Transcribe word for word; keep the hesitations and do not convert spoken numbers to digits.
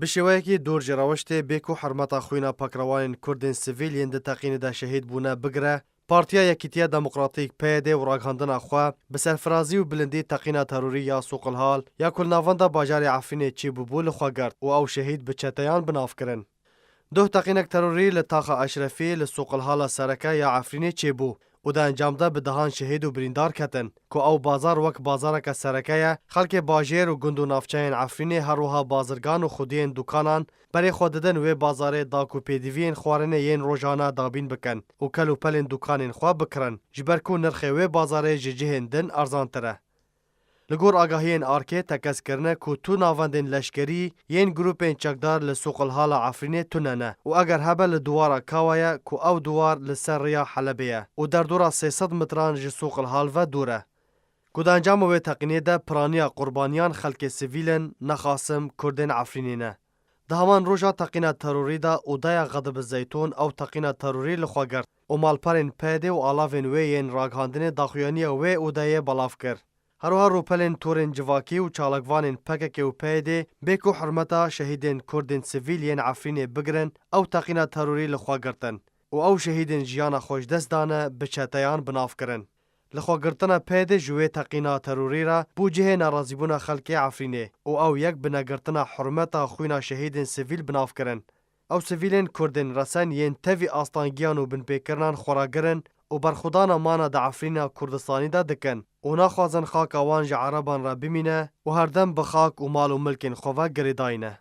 Bi şêweyekî dûr ji rewiştê bê ku hurmeta xwîna pakrewanên Kurdên sivîl yên di teqînê de şehîd bûne bigire, Partiya Yekîtiya Demokratîk, P Y D, û ragihandina xwe bi serfirazî û bilindî teqîna terorî ya Sûqilhal ya ku li navenda bajarê Efrînê çêbûbû li xwe girt û ew şehîd bi çeteyan bi nav kirin. Duh teqînek terorî li taxa Eşrefî li Sûqilhala sereke ya Efrînê çêbû û di encam de bi dehan şehîd û birîndar ketin ku ew bazar wek bazareke sereke ye, xelkê bajêr û gund û navçeyên Efrînê, her wiha bazirgan û xwediyên dûkanan berê xwe didin wê bazarê da ku pêdiviyên xwarinê yên rojane dabîn bikin û kel û pelên dûkanên xwe bikirin, ji ber ku nirxê wê bazarê ji cihên din erzantir e. Li gor agahiyên arkê tekez kirine ku tu navendên leşkerî yên grûpên çekdar li Sûqilhala Efrînê tune ne û eger hebe li duwara Kawa ye ku ew duwar li ser rêya Helebê ye û derdora sê sed mitran ji Sûqilhal ve dûr e. Ku di encama wê teqînê de piraniya qurbaniyan xelkê sivîl in, nexasim Kurdên Efrînê ne. Di heman roja teqîna terorî de odeya Xedib Zeytûn ew teqîna terorî li xwe girt û malperên P Y D û alavên wê yên ragihandinê daxuyaniya wê odeyê belav kir. Herwiha rûpelên torên civakî û çalakvanên P K K û P Y D bê ku hurmeta şehîdên Kurdên sivîl yên Efrînê bigirin, ew teqîna terorî li xwe girtin û ew şehîdên jiyana xwe ji dest dane bi çeteyan bi nav kirin. Lixwegirtina P Y D ji wê teqîna terorî re bû cihê nerazîbûna xelkê Efrînê û ew yek bi negirtina hurmeta xwîna şehîdên sivîl bi nav kirin. Ew sivîlên Kurdên resen yên tevî astangiyan û binpêkirinan xwe re girin û berxwedana mana di Efrîna Kurdistanî de dikin û naxwazin xaka wan ji Ereban re bimîne û herdem bi xak û mal û milkên xwe ve girêdayî ne.